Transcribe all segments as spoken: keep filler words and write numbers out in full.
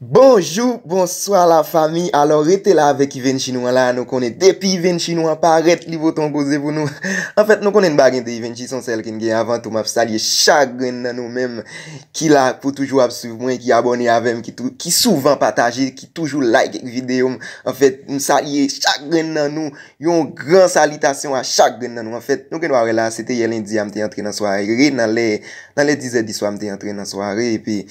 Bonjou, bonswa la fami. Alò, rete la avèk Ivenchi nou an la. Nou konnen depi Ivenchi nou an parèt, li pote yon koze pou nou. Anfèt, nou konnen n pa gen de Ivenchi, se yon sèl ke n gen. Avan tou, m ap salye chak grenn nan nou menm ki la pou toujou ap swiv mwen, ki abòne avè m, ki, tou, ki souvan pataje, ki toujou like videyo m. Anfèt, m salye chak grenn nan nou. Yon gran salitasyon a chak grenn nan nou. Anfèt, nou gen dwa wè la, se te yè lendi a m te antre nan sware, nan lè, nan lè dizè di swa m te antre nan sware, epi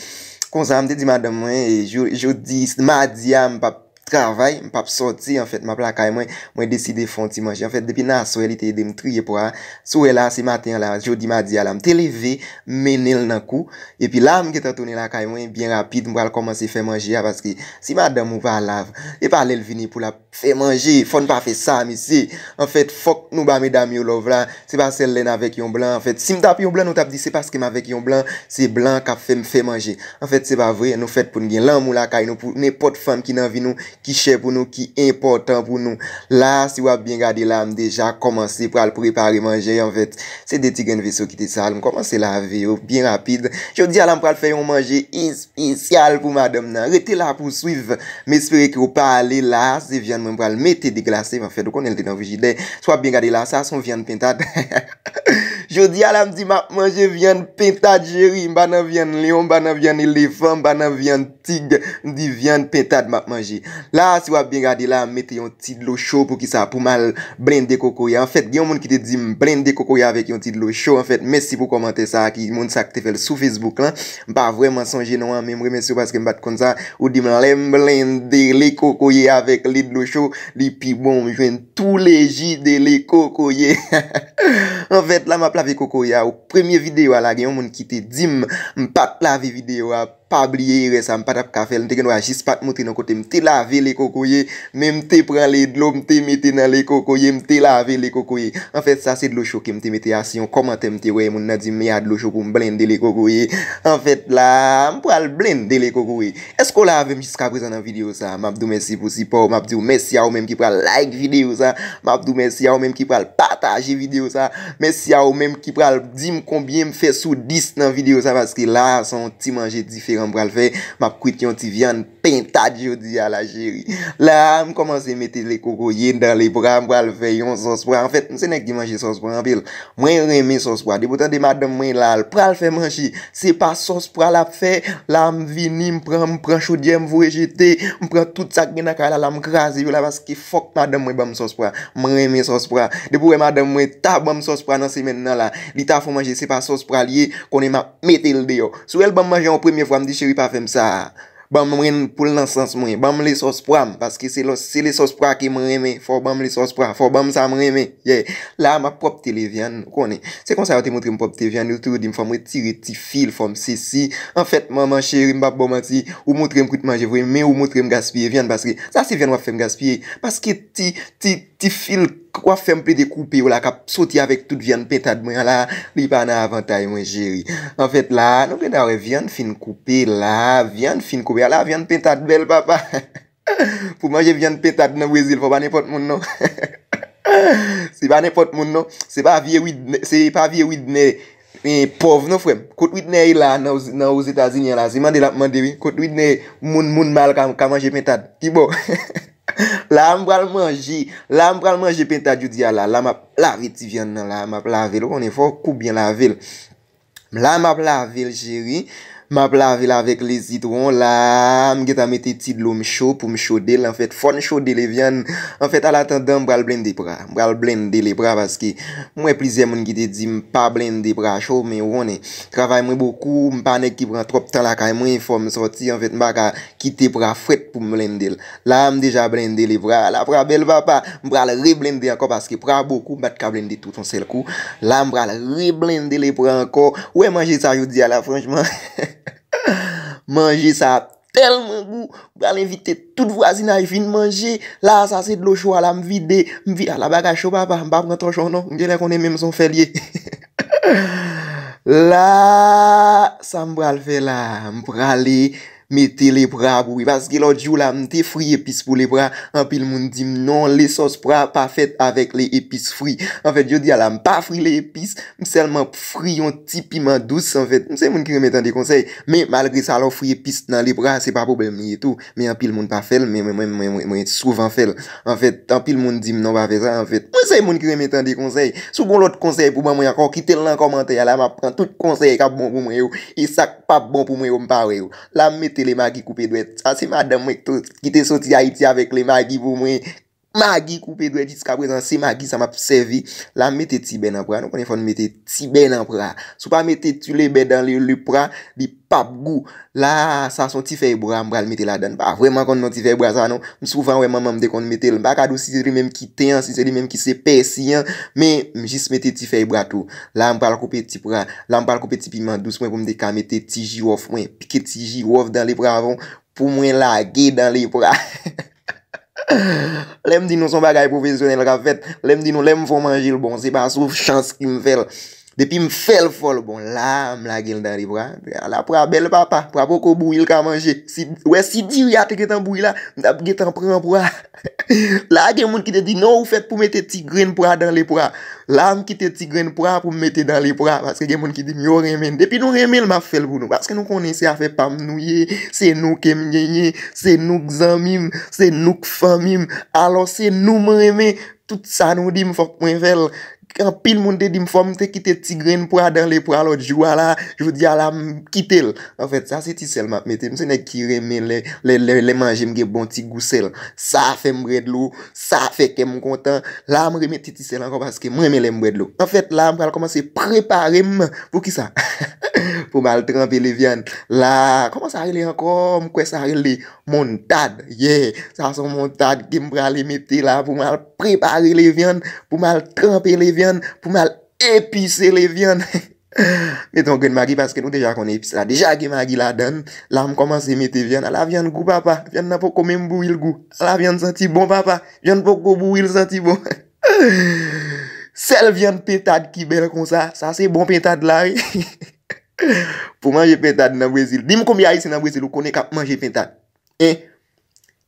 konsa m te di madanm mwen, e jo-, jodi, madi a, m p ap travay, m p ap sòti, anfèt, m ap lakay mwen, mwen deside fè yon ti manje. Anfèt, depi nan aswè, li te ede m triye pwa. Si w wè la, se maten an la, jodi madi a la, m te leve, m mennen l nan kou, epi la, m gentan tounen lakay mwen, byen rapid, m pral kòmanse fè manje a, paske si madanm ou pa la, e pa lè l vini pou l ap fè manje, fò n pa fè sa, mesye. Anfèt, fòk nou ba medam yo love la. Se pa sèl lè n avèk yon blan. Anfèt, si m t ap yon blan, nou t ap di se paske m avèk yon blan, se blan k ap fè m fè manje. Anfèt, se pa vre. Nou fèt pou n gen lanmou lakay nou pou nenpòt fanm ki nan vi nou, ki chè pou nou, ki enpòtan pou nou. La, si w ap byen gade la, m deja kòmanse pral prepare manje. Anfèt, se de ti grenn veso ki te sal. M kòmanse lave yo byen rapid. Jodi a la, m pral fè yon manje espesyal pou madanm nan. Rete la pou w swiv. M espere ke w pa ale la. Se vyann mwen pral mete deglase. Anfèt, ou konnen l te nan frijidè. Si w ap byen gade la, sa se yon vyann pentad. Jodi a la, m di m ap manje vyann pentad, cheri. M pa nan vyann lyon, m pa nan vyann elefan, m pa nan vyann tig. M di vyann pentad m ap manje. La, si w ap byen gade la, m mete yon ti dlo cho. Poukisa? Pou m al blende kokoye. Anfèt, gen yon moun ki te di m blende kokoye avèk yon ti dlo cho. Anfèt, mèsi pou kòmantè sa a ki moun sa ki te fè l sou Facebook lan. M pa vrèman sonje non an, men m remèsye w paske m pa t konn sa. Ou di m lè m blende le kokoye avèk le dlo cho, li pi bon, m jwenn tou le ji de le kokoye. Anfèt, la m ap lave kokoye a. Premye videyo a la, gen yon moun ki te di m, m pa t lave videyo a. Pa bliye erè sa, m pa t ap ka fè l. M te gen dwa jis pa t montre nou kote m te lave le kokoye, men m te pran le dlo, m te mete nan le kokoye, m te lave le kokoye. Anfèt, sa se dlo cho ke m te mete a, se yon kòmantè m te wè, moun nan di m, "Men a dlo cho pou m blende le kokoye." Anfèt, la, m pral blende le kokoye. Èske w la avè m jiskaprezan nan videyo sa? M ap di w mèsi pou sipò w, m ap di w mèsi a ou menm ki pral like videyo sa, m ap di w mèsi a ou menm ki pral pataje videyo sa, mèsi a ou menm ki pral di m konbyen m fè sou dis nan videyo sa, paske la, se yon ti manje diferan m pral fè. M ap kwit yon ti vyann pentad jodi a la, cheri. La, m kòmanse mete le kokoye nan le pwa, m pral fè yon sòs pwa. Anfèt, m se nèg ki manje sòs pwa anpil. Mwen renmen sòs pwa. Depi w tande madanm mwen la, l pral fè manje, se pa sòs pwa l ap fè. La, m vini, m pran, m pran chodyè, m voye jete, m pran tout sa k gen nan kay la, la, m kraze yo la, paske fòk madanm mwen ban m sòs pwa. M renmen sòs pwa. Depi w wè madanm mwen ta ban m sòs pwa nan semèn nan la, li ta fè manje, se pa sòs pwa l ye, konnen m ap mete l deyò. Si w wè l ban m manje yon premye fwa, m di, "Cheri, pa fè m sa." Ban m ren pou l nan sans mwen. Ban m le sòs pwa m, paske se lè, se le sòs pwa ke mwen renmen. Fò w ban m le sòs pwa. Fò w ban m sa mwen renmen. Yeah. La, m ap pwòpte le vyann, ou konnen. Se konsa yo te montre m pwòpte vyann, yo toujou di m fò m retire ti fil, fò m sesi. Anfèt, manman cheri, m p ap ba w manti, ou montre m kwit manje vre, men ou montre m gaspiye vyann, paske sa se vyann w ap fè m gaspiye. Paske ti, ti, ti fil w ap fè m plede koupe yo la, k ap soti avèk tout vyann pentad mwen an la, li pa nan avantay mwen, cheri. Anfèt, la, nou gentan wè vyann fin koupe la, vyann fin koupe a la, vyann pentad bèl, papa. Pou manje vyann pentad nan Brezil, fò pa nenpòt moun, non. Se pa nenpòt moun, non. Se pa vye Widnè, se pa vye Widnè, eh, pòv, non, frè m. Kot Widnè ye la, nan, nan Ozetazini an la? Se mande l ap mande, wi. Kot Widnè, moun, moun mal ka, ka manje pentad? Ki bò? La, m pral manje. La, m pral manje pentad jodi a la. La, m ap lave ti vyann nan la. M ap lave l. Ou konnen, fò w kou byen lave l. La, m ap lave l, cheri. M ap lave l avèk le sitwon. La, m gentan mete ti dlo m cho pou m chode l. Anfèt, fò n chode le vyann. Anfèt, alatandan, m pral blende pra. M pral blende le pra paske m wè plizyè moun ki te di m pa blende pra cho, men ou konnen, travay mwen bokou, m pa nèg ki pran twòp tan lakay mwen, fò m sòti, anfèt, m pa ka kite pra frèt pou m blende l. La, m deja blende le pra. La, pra bèl, papa. M pral reblende ankò paske pra bokou, m pa t ka blende tout yon sèl kou. La, m pral reblende le pra ankò. Ou wè manje sa jodi a la, franchman. Manje sa tèlman gou. M pral envite tout vwazinaj vin manje. La, sa se dlo cho a la, m vide. M vi-, ala bagay cho, papa. M pa pran tòchon, non. M genlè konnen menm se yon fè l ye. La, sa m pral fè la? M prale mete lepra pou wi. Paske lòt jou la, m te fri epis pou lepra. Anpil moun di m non, lesòs pra pa fèt avèk le epis fri. Anfèt, jodi a la, m pa fri le epis, m sèlman fri yon ti piman dous, anfèt. M se moun ki renmen tande konsèy. Men, malgre sa, lè w fri epis nan lepra, se pa pwoblèm li ye tou. Men anpil moun pa fè l, men mwen, mwen, mwen, mwen, mwen souvan fè l. Anfèt, anpil moun di m non, pa fè sa, anfèt. Mwen se moun ki renmen tande konsèy. Si w gen lòt konsèy pou ban mwen ankò, kite l nan kòmantè a la, m ap pran tout konsèy k ap bon pou mwen yo. E sa k p ap bon pou mwen yo, m pa wè yo. La, m mete le magi koupe dwèt. Sa se madanm mwen ki to-, ki te soti Ayiti avèk le magi pou mwen. Magi koupe dwèt jiskaprezan, se magi sa m ap sèvi. La, m mete ti bè nan pra. Nou konnen fò n mete ti bè nan pra. Si w pa mete ti le bè dan le, le pra, li p ap gou. La, sa se yon ti fèy bwa m pral mete ladan. M pa vrèman konn non ti fèy bwa sa non. M souvan wè manman m te konn mete l. M pa ka di w si se li menm ki ten an, si se li menm ki se pèsi an. Men, m jis mete ti fèy bwa tou. La, m pral koupe ti pra. La, m pral koupe ti piman dous mwen pou m te ka mete ti jiwòf mwen. Pike ti jiwòf dan lepra avan pou mwen lage dan lepra. Lè m di nou se yon bagay pwofesyonèl k ap fèt, lè m di nou lè m fè yon manje l bon, se pa sou chans ki m fè l. Depi m fè l fò l bon, la m lage l dan lepra. La pra bèl papa, pra poko bouyi l ka manje. Si, wè si diri a te gentan bouyi la, m t ap gentan pran pra. La gen moun ki te di non, ou fèt pou mete ti grenn pra dan lepra. La m kite ti grenn pra pou m mete dan lepra, paske gen moun ki di m yo renmen l. Depi nou renmen l, m ap fè l pou nou. Paske nou konnen se afè pa m nou ye, se nou ke m genyen, se nou k zanmi m, se nou k fanmi m. Alò se nou m renmen. Tout sa nou di m fòk mwen fè l. Anpil moun te di m fò m te kite ti grenn pra dan lepra lòt jou a la, jodi a la m kite l. Anfèt, sa se ti sèl m ap mete. M se nèg ki renmen lè, lè, lè, lè manje m gen bon ti gou sèl. Sa fè m bwè dlo, sa fè kè m kontan. La, m remete ti sèl ankò paske m renmen lè m bwè dlo. Anfèt, la, m pral kòmanse prepare m. Poukisa? Pou m al tranpe levyann. La, kòman sa rele ankò? M kwè sa rele montad. Yeah, sa se yon montad ke m prale mete la pou m al prepare levyann, pou m al tranpe levyann, pou m al epise levyann. Mete yon grenn magi paske nou deja konnen epis la deja gen magi ladan l. La m kòmanse mete vyann. Ala vyann gou papa. Vyann nan poko menm bouyi l gou. Ala vyann santi bon papa. Vyann poko bouyi l santi bon. Sèl vyann pentad ki bèl konsa. Sa se bon pentad la wi. Pou manje pentad nan Brezil. Di m konbyen Ayisyen nan Brezil ou konnen k ap manje pentad? Hein?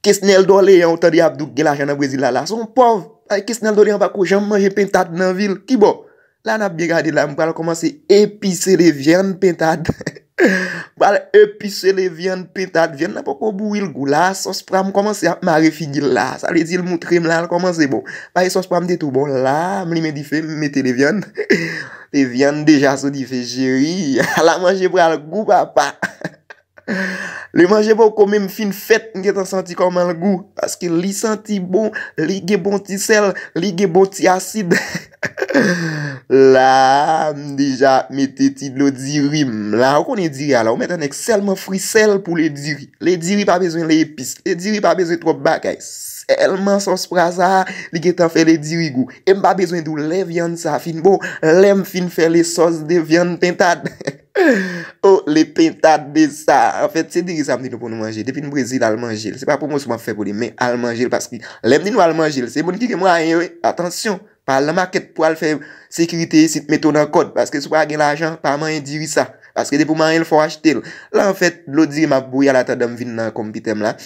Kesnel Dorlean ou tande ap di w gen lajan nan Brezil la, la se yon pòv. Ay, Kesnel Dorlean pa ko janm manje pentad nan vi l. Kibò? La n ap byen gade la, m pral kòmanse epise levyann pentad. M pral epise levyann pentad. Vyann nan poko bouyi l gou la, sòs pra m kòmanse ap mare figi l la. Sa vle di l moutre m la, l kòmanse bon. Paske sòs pra m te tou bon la, m limen dife, m mete levyann. Levyann deja sou dife, cheri. Ala manje pral gou papa. Le manje poko menm fin fèt, m gentan santi kòman l gou. Paske li santi bon, li gen bon ti sèl, li gen bon ti asid. La, m deja mete ti dlo diri m. La, ou konnen diri a la, ou mèt annik sèlman fri sèl pou le diri. Le diri pa bezwen le epis, le diri pa bezwen twòp bagay. Sèlman sòs pra sa, li gentan fè le diri gou. E m pa bezwen di w lè vyann sa fin bon, lè m fin fè le sòs de vyann pentad. Oh, le pentad de sa. Anfèt, se diri sa m di nou pou nou manje. Depi n Brezil, al manje l. Se pa pwomosyon m ap fè pou li, men al manje l paske lè m di nou al manje l, se moun ki gen mwayen yo, wi. Atansyon, pa al nan makèt pou al fè sekirite isit, mete w nan kòd. Paske si w pa gen lajan, pa manyen diri sa. Paske depi w manyen l, fò w achte l. La, anfèt, dlo diri m ap bouyi a, an atandan m vin nan konpitè m la.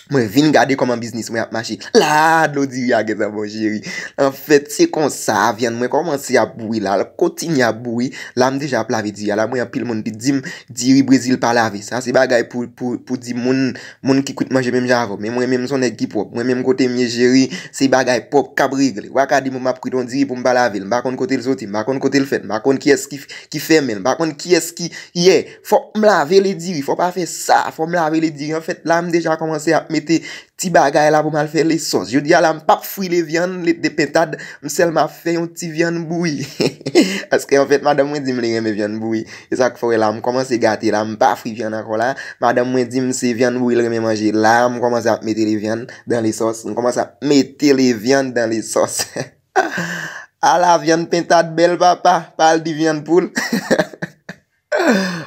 Mwen vin gade kòman biznis mwen ap mache. La, dlo diri a gentan bon, cheri. Anfèt, se konsa, vyann mwen kòmanse ap bouyi la, l kontinye ap bouyi. La, m deja ap lave diri a. La, mwen anpil moun ki di m, diri Brezil pa lave. Sa se bagay pou, pou, pou di moun, moun ki kwit manje menm jan avè w. Men mwen menm, m se yon nèg ki pwòp. Mwen menm, kote m ye, cheri, se bagay pwòp k ap regle. Ou pa ka di m, m ap kwit yon diri pou m pa lave l. M pa konn kote l soti, m pa konn kote l fèt, m pa konn kiyès ki, ki fèmen l, m pa konn kiyès ki, yeah. Fòk m lave le diri, fò pa fè sa, fò m lave le diri. Anfèt, la m deja kòmanse ap mete ti bagay la pou m al fè le sòs. Jodi a la, m p ap fri le vyann, le, de pentad, m sèlman ap fè yon ti vyann bouyi. Paske anfèt, madanm mwen di m li renmen vyann bouyi. E sa k fè w wè la, m kòmanse gate la, m pa fri vyann ankò la. Madanm mwen di m se vyann bouyi l renmen manje. La, m kòmanse ap mete le vyann dan le sòs. M kòmanse ap mete le vyann dan le sòs. Ala vyann pentad bèl papa, pa al di vyann poul.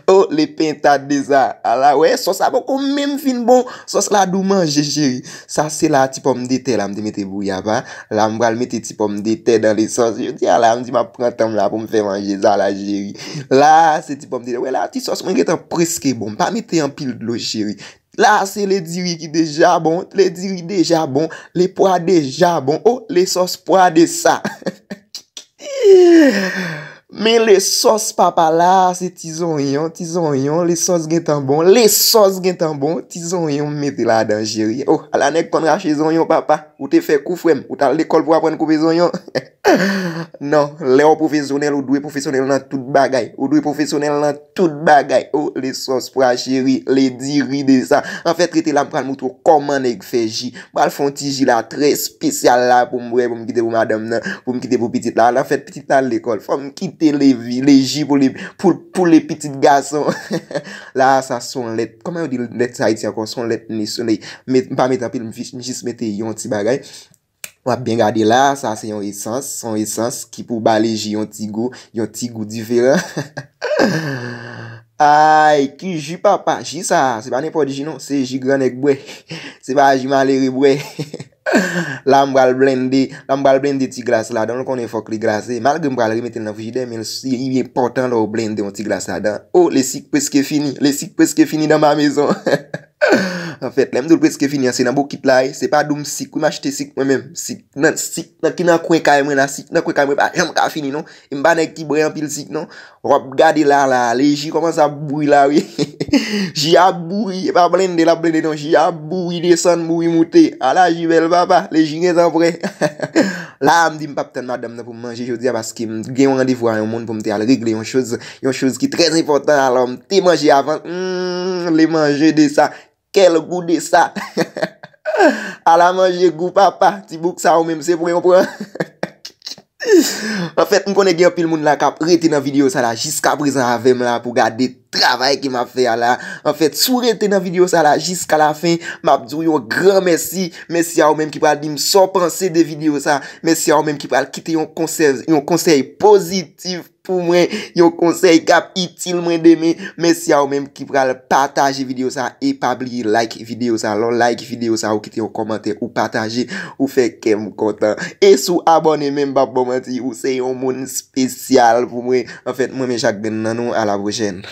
Oh, Le pentad de sa. Ala, wè, sòs la poko menm fin bon. Sòs la dou manje, cheri. Sa se la ti pòmdetè la, m te mete bouyi apa. La, m pral mete ti pòmdetè dans le sòs. Jodi a la, m di m ap pran tan m la pou m fè manje sa la, cheri. La, se ti pòmdetè. Wè la, ti sòs mwen gentan prèske bon. M pa mete anpil dlo, cheri. La, se le diri ki deja bon. Le diri deja bon. Le pwa deja bon. Oh, le sòs pwa de sa. Men le sòs papa la, se ti zonyon, ti zonyon, le sòs gentan bon, le sòs gentan bon, ti zonyon m mete ladan, cheri. Oh, ala nèg konn rache zonyon, papa. Ou te fè kou, frè m. Ou t al lekòl pou aprann koupe zonyon. Non, lè w pwofesyonèl, ou dwe pwofesyonèl nan tout bagay. Ou dwe pwofesyonèl nan tout bagay. Oh, le sòs pwa, cheri, le diri de sa. Anfèt, rete la, m pral moutre w kòman nèg fè ji. M pral fè yon ti ji la trè espesyal la pou m bwè, pou m kite pou madanm nan, pou m kite pou pitit la. Anfèt, pitit la al lekòl. Fò m kite le, le ji pou le, pou, pou le pitit gason. La, sa se yon lèt. Kòman yo di lèt sa Ayiti ankò? Se yon lèt Nestlé. Met, m pa mete anpil, m jis, m jis mete yon ti bagay. W ap byen gade la, sa se yon esans, yon esans ki pou ba le ji yon ti gou, yon ti gou diferan. Ay, ki ji papa, ji sa, se pa nenpòt ji non, se ji gran nèg bwè. Se pa ji malere bwè. La m pral blende, la m pral blende ti glas ladan, ou konnen fòk li glase. Malgre m pral remete l nan frijidè, men li enpòtan lè w blende yon ti glas ladan. Oh, le sik prèske fini, le sik prèske fini dans ma maison. Anfèt, lè m di w l prèske fini an, se nan bokit la, e se pa dou m sik, wi, m achte sik mwen menm. Sik nan, sik nan ki nan kwen kay mwen la, sik nan kwen kay mwen pa janm ka fini non. E m pa nèg ki bwè anpil sik non. W ap gade la, la, le ji kòmanse ap bouyi la, wi. Ji a bouyi, e pa blende l ap blende non. Ji a bouyi, desann, bouyi, moute. Ala ji bèl papa, le ji gentan prè. La, m di m p ap tann madanm nan pou m manje jodi a, paske m gen yon randevou a yon moun pou m te al regle yon choz, yon choz ki trè enpòtan. Alò, m te manje avan. Hmm, le manje de sa. Quel goût de ça? Ala manje gou papa, ti bouk sa ou menm se pran yon pran. Anfèt, m konnen gen anpil moun la k ap rete nan videyo sa la jiska prezan avè m la pou gade travay ke m ap fè a la. Anfèt, si w rete nan videyo sa la jiska lafen, m ap di w yon gran mèsi. Mèsi a ou menm ki pral di m sa w panse de videyo sa. Mèsi a ou menm ki pral kite yon konsèy, yon konsèy pozitif pou mwen, yon konsèy k ap itil mwen demen. Mèsi a ou menm ki pral pataje videyo sa e pa bliye like videyo sa. Lè w like videyo sa, ou kite yon kòmantè, ou pataje, ou fè kè m kontan. E si w abòne menm, m p ap ba w manti, ou se yon moun espesyal pou mwen. Anfèt, mwen men chak grenn nan nou. A la pwochèn.